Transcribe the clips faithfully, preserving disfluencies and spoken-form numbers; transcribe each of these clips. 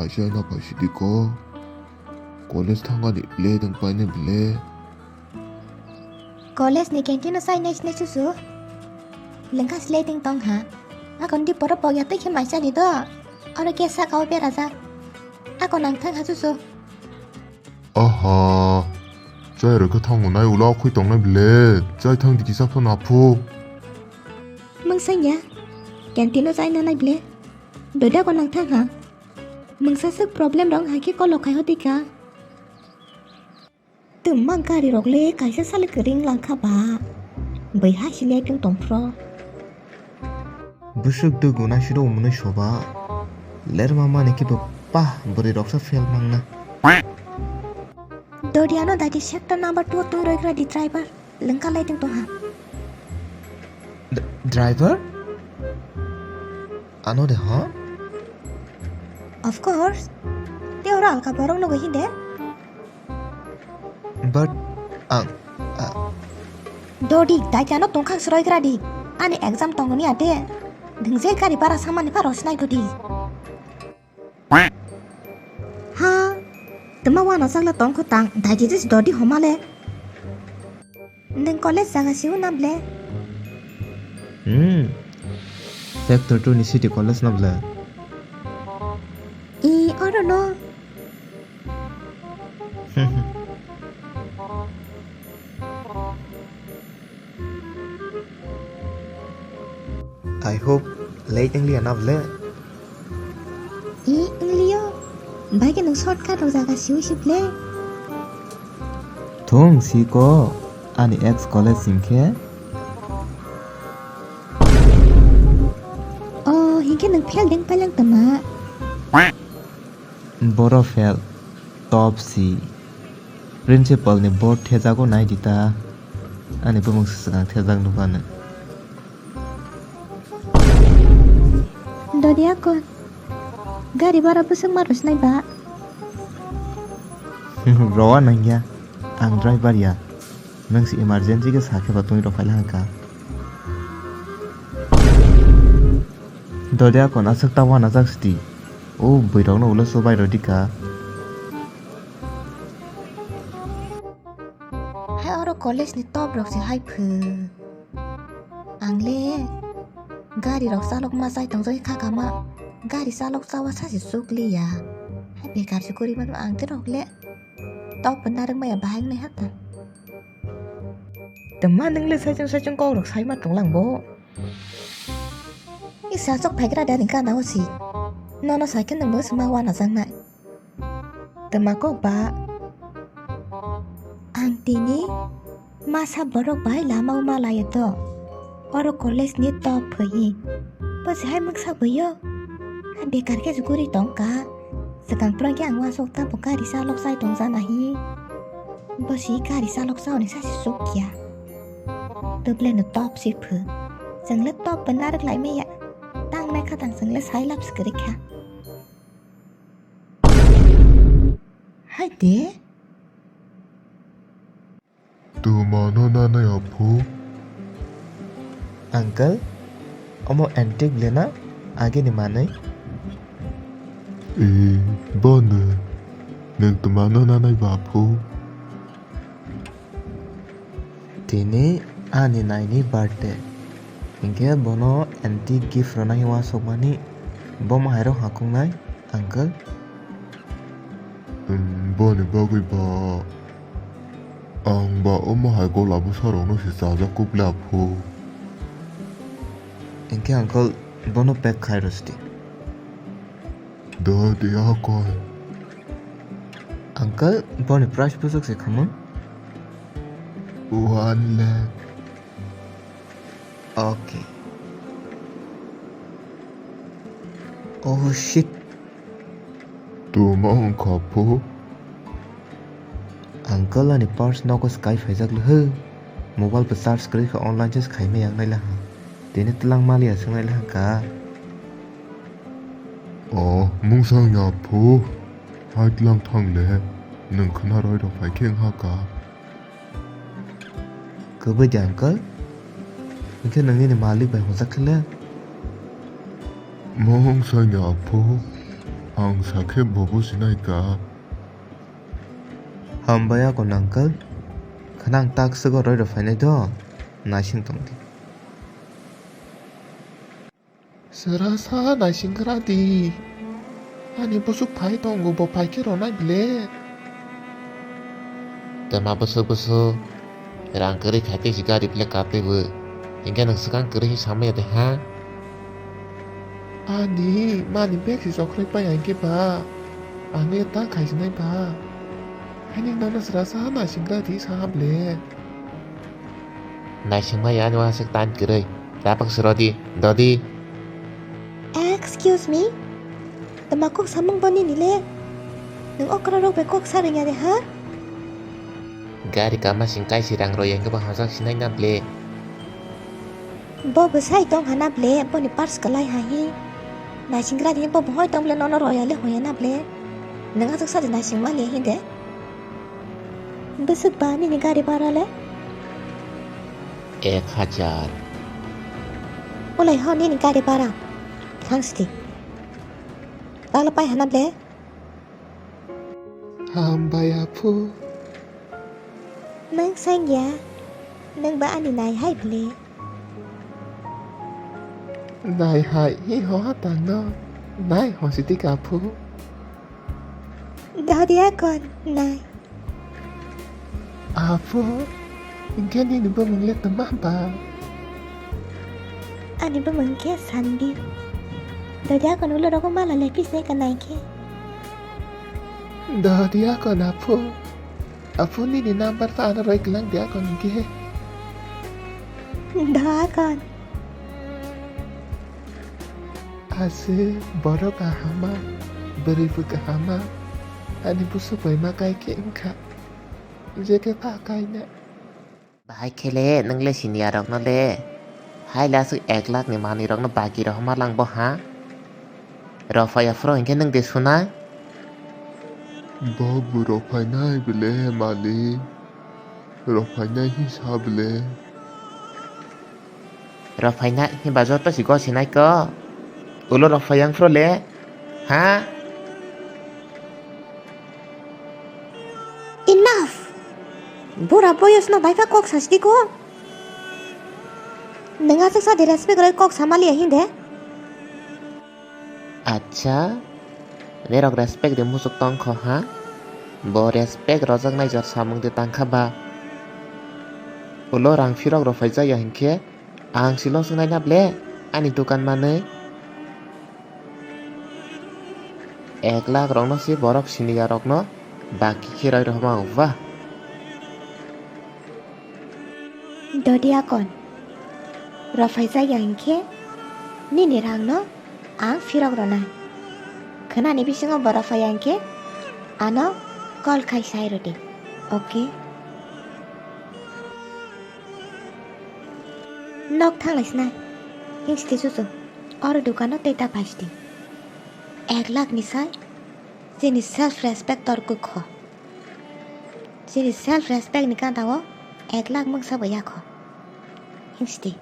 Paisa na paisi di ko. College thangani le dang paine bele. College ni canteen o chai nai sinai susu. Lengkha slai ding tong ha. Akon di poro pogya tei khe mai chani do. Oro ke saka o berajak. Akon ang thang ha susu. Aha. Chai rwkha thango nai ulo khoi tongnai bele. Chai thang di kisa phano aphu. Mungsanya. Canteen o chai nanai bele. Doida ko nang thang ha. Mungsa swk problem rok hai khe kolo khai hodi ka. Twma gari rok le kaisa sale kwrwng langkha ba. Bwihai sile tong tongphro. Bwswk dwguna siro umwnwi soba. Lerma mani khe bo pa bwrwi roksa fail mangna. Dodiano daiti sector number two twi roigra di driver. Lengka lai tong tong ha. D-, driver? Ano de ha? Of course. Te oro alka borok nogo hinde. But ang, ah. Dodi, daitano tongkhak sroigra di. Ani exam tongoni ade. Dingje gari bara samani pha rosnai dodi. Ha, tama wana chakla tongkho tang, daiti jis dodi homale. Neng college jaga siu nable. Hmm. Sector two ni city college nable. I oro no. I hope late ongliya na ble. I ongliyo. Bai ke nung shortcut rok jaga siu sible. Thung si ko ani ex college sing khe. Oh, hinkhe nung fail deng palang tama. Boro fail, top si. Principal ni board thejago nai di ta. Ani bumung swkang thejak nukha nung. Dodi akon. Gari bara bwswk ma rwsnai ba? Rowa nangya. Ang driver ya. Nung si emergency khe sakhe ba twi rok phaila hangkha. Dodi akon aswk ta wana jak sidi. O bwrwi rokno ulo chubai rwdi ka. Hai oro college ni top rok se hai phu. Ang le gari rok chalok ma chai tong jai kha kama. Gari chalok chawa sa se chuk li ya. Hai bekar se kuri mano ang te rok le. Top na rwk maya bahai nai hata. Tama nung le saichung saichung kok rok sai ma tong lang bo. Isa chok phaigra da ni gana o si. Nono sai khe nung bo sma wana jang nai. Tama kok ba. Ang tini masa borok bai lama o ma layo to. Oro college ni top phahi. Bo se hai mungsa boyo. Hai bekar khe juguri tong ka. Swkang phrang khe ang uansuk ta bo gari chalok chai tong jana hi. Bo si gari chalok chaoni sa si suk ya. Tubule no top si phu. Chwng le top bo narwk lai maya. Tang nai kha tang chwng le sai lap swkri kha. Hai de. Twmano nanai aphu? Uncle, omo antique le na ageni manwi? E, bono. Nwng twmano nanai ba aphu? Tini ani naini birthday. Hinkhe bono antique gift rwnai uansukmani bomo hairok hakuknai, uncle. Hmm, boni bagwi ba ang ba omo hai gola bwsarokno se chajak kuk le aphu. Hinkhe uncle bono pack khai rwsdi. Do diya koi. Uncle, boni price bwswk se khamung? One lakh. Okay. Oh shit. Tuma wngkha phu. Uncle ani purse nogo swkai phaijak le hw. Mobile bo charge kwrwi kha online charge khaima yaknai le ha. Tini twlang maliya swngnai le ha ka. O mungsa wngya phu. Hai tlang thang le. Nwng khna roi rok phai khe wngha ka. Kwbwi de uncle? Hinkhe nang nini malik bai hwnjak khe le? Mung sanya aphu, Ang sakhe bobo sinai ka. Hambai akon uncle. Khwnang tak swgo roi rw phainai do. Naising tong di. Sera sa naising gra di. Ani busuk phai tongo, bo phai khe ronai ble. Tama busuk busuk. Rang kwrwi khai tei si gari ble kap tei bo. Hinkhe nwng swkang kwrwi hi samaya de ha? Ani mani bag si chokrai pai hinkhe ba. Ang le ta khai sinai ba. Haini nono sera sa naising gra di sa ha ble. Naisingma ya ani uansuk time kwrwi. Rapak se rodi, dodi. Excuse me? Tama kok samung bo nini le? Nwng okra rok bai kok sa rwngya de ha? Gari kama sing kaisi rang roi yang khe bo hamjak sinai na ble. Bo bwsai tong hana ble, boni purse kwlai hai hi. Naising gra di bo bwhai tong ble nono roya le hoya na ble. Nwng aswk sa de naising ma le hi de. Bwswk ba nini gari bhara le? Ek hajar. Ulai ho nini gari bhara. Thang sidi. Tala pai hana ble. Hambai aphu. Nwng sangya. Nwng ba ani nai hai ble. Nai hai hi ho ha tang no. Nai ho sidi ka aphu. Dodi akon nai. Apo, hinkhe nini bumung le tma ba? Ani bumung khe Sandeep. Dodi akon ulo rogo mala le pisne ka nai khe. Dodi akon apo. Apo nini number ta ano roi klang di akon hinkhe. Da akon. Aswk borok kahama, bwrwi bo kahama, ani busuk bai ma kai khe wngkha, je khe pha kaina. Bahai khe le nwng le siniya rok no le, hai le aswk ek lakh ni manwi rok no bagi rohorma lang bo ha? Rophai ya phuru hinkhe nwng de sunai? Bo bo rophainai bele malik, rophainai hi sa bele. Rok phaina himba joto si gosinaiko. Ulo rok phai yang phro le. Ha? Enough! Bura boyos no baipa kok sastiko. Nang aswk sa de respect roi kok samaliya hinde. Acha, nerok respect de musuk tongkho ha? Bo respect rojak nai jor samung de tangkha ba. Ulo rang phirok rok phaijak ya hinkhe, ang si losing nai na ble, ani dukan manwi. Ek lakh rokno si borok siniya rokno baki khe roi rok ma ba. Dodi akon, rok phaijak ya hinkhe nini rangno ang phirok rwnai. Khwnani bisingo bo rok phai ya hinkhe ano call khai sai rwdi. Okay? Nok thanglai sinai. Hingsdi chuchu. Oro dukano tei ta phaisdi. Ek lakh ni sai chini self respect tor kukho. Chini self respect ni ganda o ek lakh mungsa bo yakho. Hingsdi.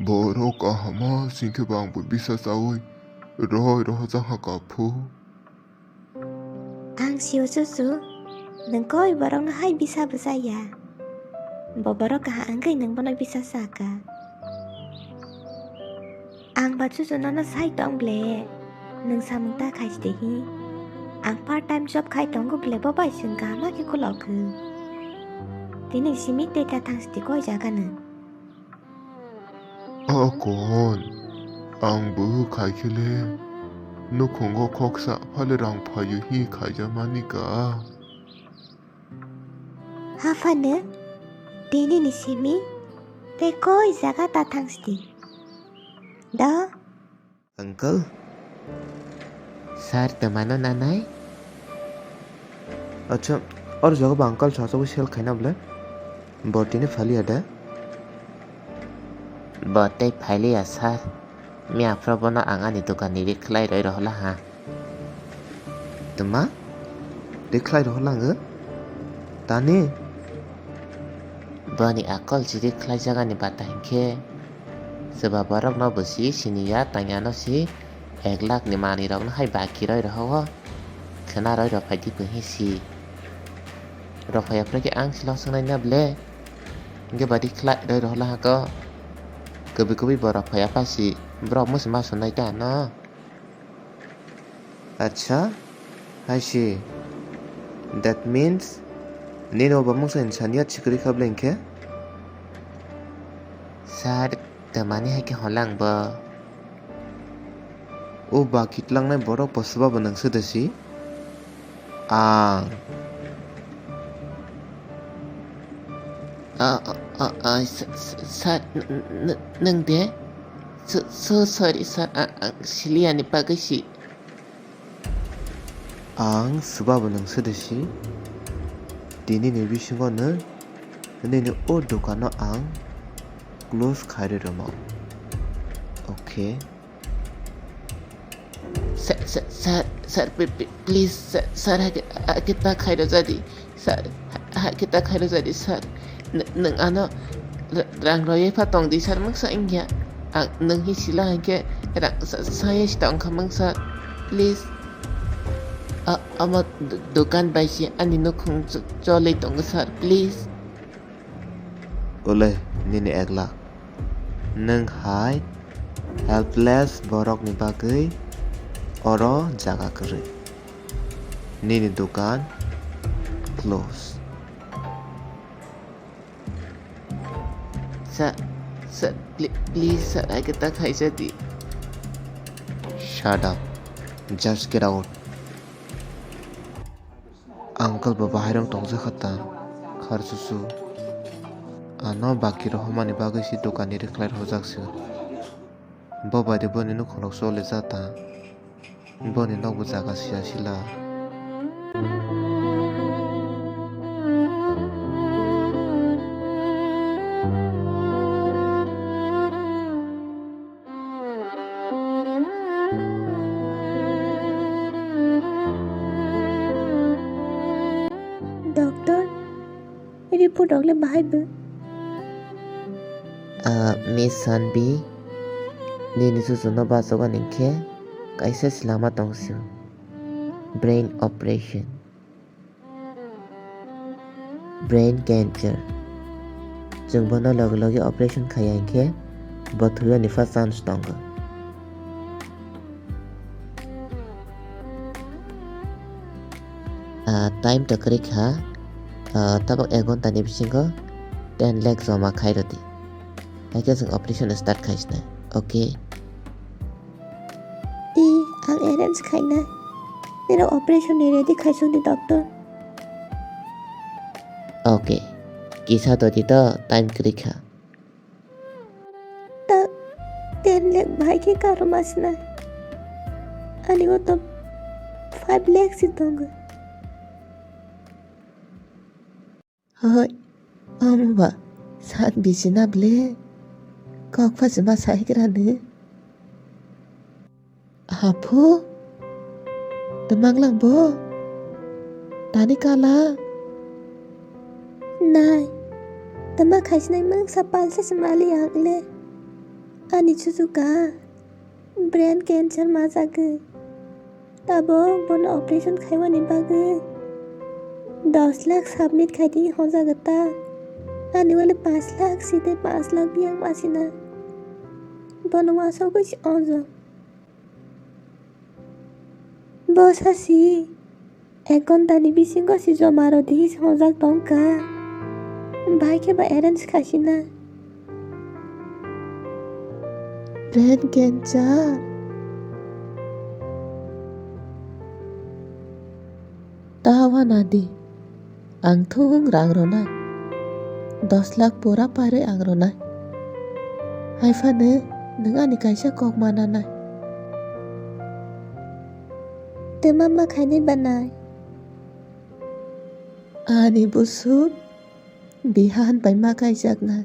Borok kahama singkhe bangbo bisa chaui roi rohorjak ha kaphu. Ang sio chuchu, nwng koi borokno hai bisa bwsa ya. Bo borok kaha wngwi nwng bono bisa saka. Ang ba chuchu nono sai tong ble, nwng samung ta khai sidi hi. Ang part time job khai tongo ble, bo bai chwng kaham khe khulok khe. Tini simi tei ta thang sidi koi jaga nwng. Akon, ang bo khai khe le nukhungo khoksa phale rang phaio hi khaijamani ka. Haphano, tini ni simi tei koi jaga ta thang sidi. Da? Uncle? Sir, twmano nanai? Acha, or jaga ba uncle sachawi sel khaina bwle? Bo tini phaliya da? Bo tei phaliya, sir. Miya phro bono ang ani dukan ni ri khlai roi rohla ha. Twma? Ri khlai rohla ang? Tani? Boni akol si ri khlai jagani bata hinkhe. Swba borok no bo si siniya, tanya no si ek lakh ni manwi rokno hai baki roi rohogo. Khwna roi rok phaidi bo hi si. Rok phaiya phrai khe ang si lok swngnai na ble. Hwnkhe badi khlai roi rohla hako. Kwbwi kwbwi borok phaiya pha si. Borok musi ma swnai ta no. Acha, hai si. That means, nini o bamung sa insaniya chikri kha ble hwnkhe? Sir, tamani hai khe holang bo. O ba kitlangnai borok bo swba bo nang se de si. Ang. A, a, a, a, sa-, sa-, sir, n-, n-, nwng de? So, so sorry, sir. A, ang siliya ni bagwi si. Ang swba bo nang se de si. Tini ni bisingo nw, nini o dukano ang close khai rwi rwmo. Okay. Sir, sir, sir, sir, pi-, pi-, please, sir, sir, hakhe, hakhe ta khairo jadi, sir, ha-, hakhe ta khairo jadi, sir. N-, nwng ano ra-, rang royoi pha tong di, sir, mungsa wngya. Ang nwng hi sila hinkhe rang sa-, saya si tong kha mungsa, please. A-, omo d-, dukan bai si ani nukhung ch-, cholwi tongo, sir, please. Ule, nini ek lakh. Nwng hai helpless borokni bagwi oro jaga kwrwi. Nini dukan close. Sir, sir, pli-, please, sir, hakhe ta khaisa di. Shut up. Just get out. Uncle bo bahairok tongjakha ta, kharsusu. Ano baki rohormani bagwi se dokanni rwkhlai rohorjak se. Bo baide boni nukhungrok cholijak ta. Boni nokbo jaga siya sila. Doctor, report rok le bahai bo? Ah, Miss Sanvi, nini chuchuno bachago hwnkhe kaisa se lama tong sio, brain operation. Brain cancer. Chwng bono loge loge operation khaiya hinkhe bo thwiyani pha chance tongo. Ah, time to kwrwi kha, ah, tabuk ek ghonta ni bisingo ten lakh joma khai rwdi. Haikhe chwng operation start khai sinai. Okay. I, ang arrange khainai. Nini operation ni ready khaisong di, doctor. Okay. Kisa todi to, time kwrwi kha. Ta ten lakh bahai khe karo ma sinai. Ani o to five lakh si tongo. Hoi, omo ba san bisi na ble? Kok pha se ma sai gra ni. Haphu? Twmang lang bo? Tani kala? Nai, twma khaisinai mungsa palsa se mali ang le. Ani chuchu ka. Brain cancer ma jagwi. Tabuk bono operation khaiwani bagwi dos lakh submit khaidi hojagwi ta. Ani wale panch lakh side panch lakh biyang masina. Bono wasogwi se ojo. Bo sasi. Ek ghonta ni bisingo si joma rw di, hwnjak tong kha. Bahai khe ba arrange khaisina. Brain cancer. Ta wana di. Ang thung rang rwnai. Dos lakh pura pare ang rwnai. Hai phano nwng ani kaisa kok mananai. Twma ma khainai banai. Ani busuk bihan bai ma kaijaknai.